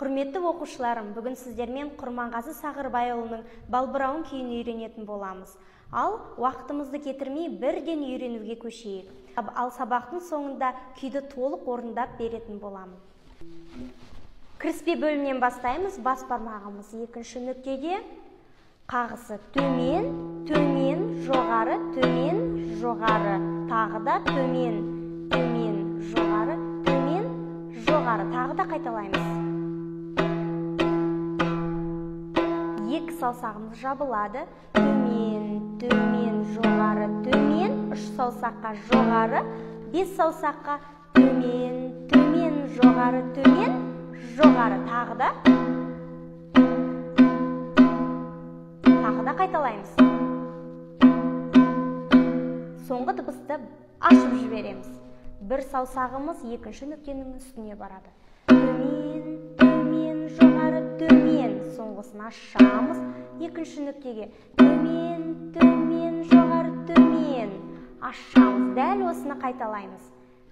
Құрметті оқушыларым, бүгін сіздермен Құрманғазы Сағырбайұлының Балбырауын күйін үйренетін боламыз. Ал уақытымызды кетірмей бірден үйренуге көшейік. Ал сабақтың соңында күйді толық орындап беретін боламын. Кіріспе бөлімнен бастаймыз. Бас бармағымыз екінші нүктеде. Қағысы төмен, төмен, жоғары, төмен, жоғары. Тағы да төмен, төмен, жоғары, төмен, жоғары. Тағы да қайталаймыз. Екі саусағымыз жабылады. Төмен, төмен, жоғары, төмен. Үш саусаққа жоғары, бес саусаққа төмен, төмен, жоғары, төмен, жоғары. Тағы да. Тағы да қайталаймыз. Соңғы дыбысты ашып жібереміз. Бір саусағымыз екінші нүктенің үстіне барады. Төмен, төмен, жоғары, төмен. Соңғысын ашамыз екінші нүктеге. Төмен, төмен, жоғары, төмен. Ашамыз. Дәл осыны қайталаймыз.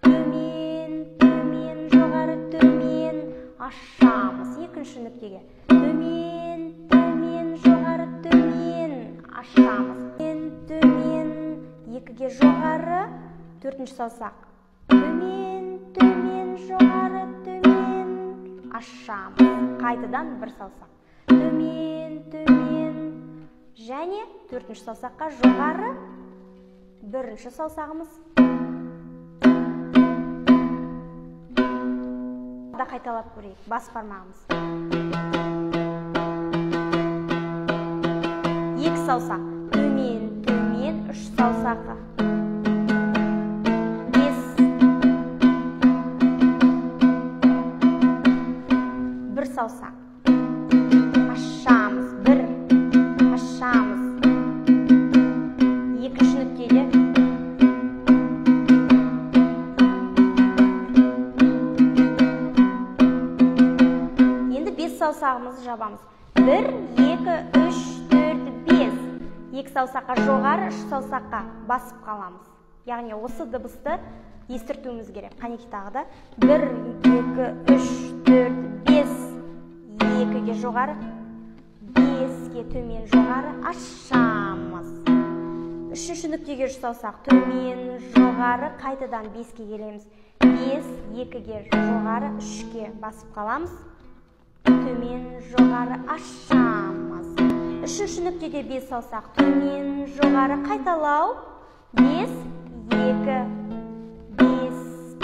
Төмен, төмен, жоғары, төмен. Ашамыз екінші нүктеге. Төмен, төмен, жоғары, төмен. Ашамыз. Төмен, төмен, екіге жоғары, төртінші саусақ. Төмен, төмен, жоғары, төмен. Ашамыз. Қайтадан бір саусақ. Төмен, төмен. Және төртінші саусаққа жоғары, бірінші саусағымыз. Да қайталап көрейік. Бас бармағымыз. Екі саусақ. Төмен, төмен, үш саусаққа. Бес. Бір саусақ. Ашамыз. Бір. Ашамыз. Екінші нүктеде. Енді бес саусағымызды жабамыз. 1, 2, 3, 4, 5. Екі саусаққа жоғары, үш саусаққа басып қаламыз. Яғни осы дыбысты естіртуіміз керек. Қанеки тағы да. 1, 2, 3, 4, 5. 2-ге жоғары, 5-ге төмен жоғары ашамыз. Үшінші нүктеге үш саусақ төмен жоғары, қайтадан 5-ке келеміз. 5, 2-ге жоғары, 3-ке басып қаламыз. Төмен жоғары ашамыз. Үшінші нүктеде 5 саусақ төмен жоғары қайталау. 5, 2, 5,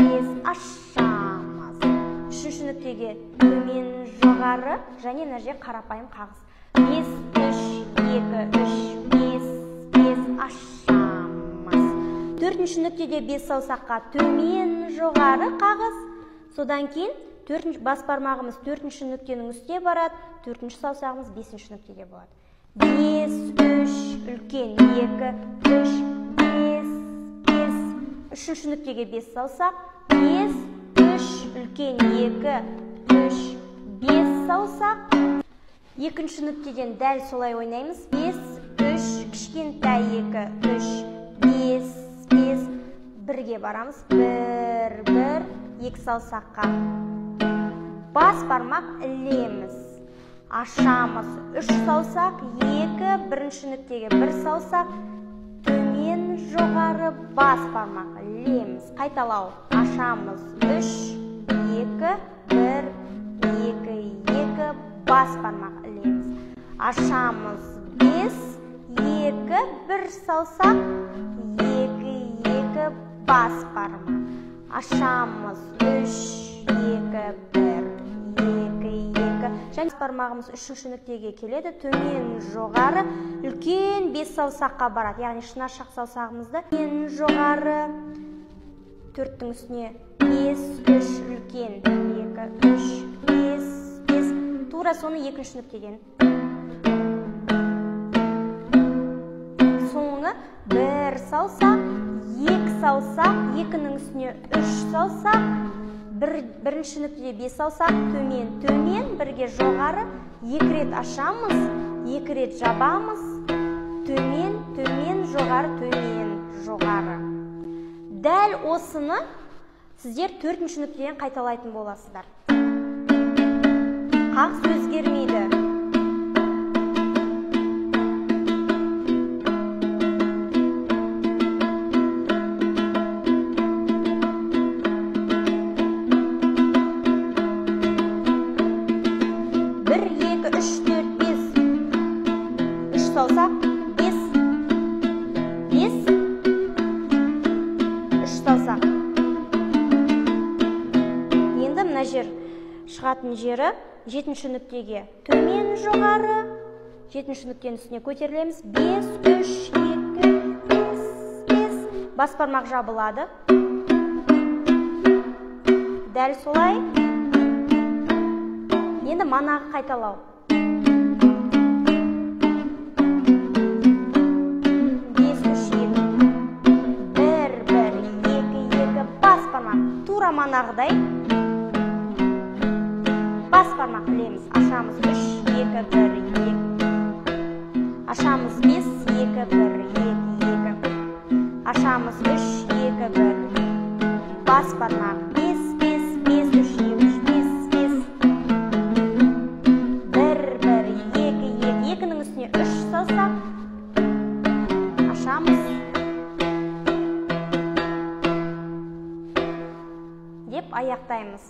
5 ашамыз. Үшінші нүктеге төмен жоғары және мына жерде қарапайым қағыс. 5, 3, 2, 3, 5, 5 ашамыз. Төртінші нүктеде 5 саусаққа төмен жоғары қағыс. Содан кейін бас бармағымыз төртінші нүктенің үстіне барады, төртінші саусағымыз бесінші нүктеде болады. 5, 3, үлкен 2, 3, 5, 5. Үшінші нүктеге 5 саусақ, 5, 3, үлкен 2, 3, 5 саусақ. Екінші нүктеден дәл солай ойнаймыз. 5, 3, кішкентай 2, 3, 5, 5. Бірге барамыз. 1, 1, 2 саусаққа. Бас бармақ ілеміз. Ашамыз. 3 саусақ, 2, бірінші нүктеге 1 саусақ, төмен жоғары бас бармақ ілеміз. Қайталау. Ашамыз. 3, 2, 1, 2, 2, бас бармақ ілеміз. Ашамыз. 5, 2, 1 саусақ, 2, 2, бас бармақ. Ашамыз. 3, 2, 1, 2, 2. Және бармағымыз үшінші нүктеге келеді. Төмен жоғары, үлкен 5 саусаққа барады. Яғни шынашақ саусағымызды төмен жоғары, төрттің үстіне 5, 3, үлкен 2, 3, 5, 5. Тура соны екінші нүктеден. Соңы 1 саусақ, 2 саусақ, 2-нің үстіне 3 саусақ, бірінші нүктеде 5 саусақ, төмен, төмен, бірге жоғары, 2 рет ашамыз, 2 рет жабамыз, төмен, төмен, жоғары, төмен, жоғары. Дәл осыны сіздер төртінші нүктеден қайталайтын боласыздар. Қағыс өзгермейді. 1, 2, 3, 4, 5. 3 саусақ, 5, 5, 3 саусақ. Енді мына жер шығатын жері 7-ші нүктеге төмен жоғары, 7-ші нүктенің үстіне көтерілеміз. 5, 3, 2, 5, 5. Бас бармақ жабылады. Дәл солай. Енді манағы қайталау. 5, 3, 2, 1, 1, 2, 2, бас бармақ. Тура манағыдай. Бас бармақ ілеміз. Ашамыз 3, 2, 1, 2. Ашамыз 5, 2, 1, 2, 2. Ашамыз 3, 2, 1. Бас бармақ 5, 5, 5, 3, 2, 3, 5, 5. 1, 1, 2, 2. 2-нің үстіне 3 саусақ. Ашамыз. Деп аяқтаймыз.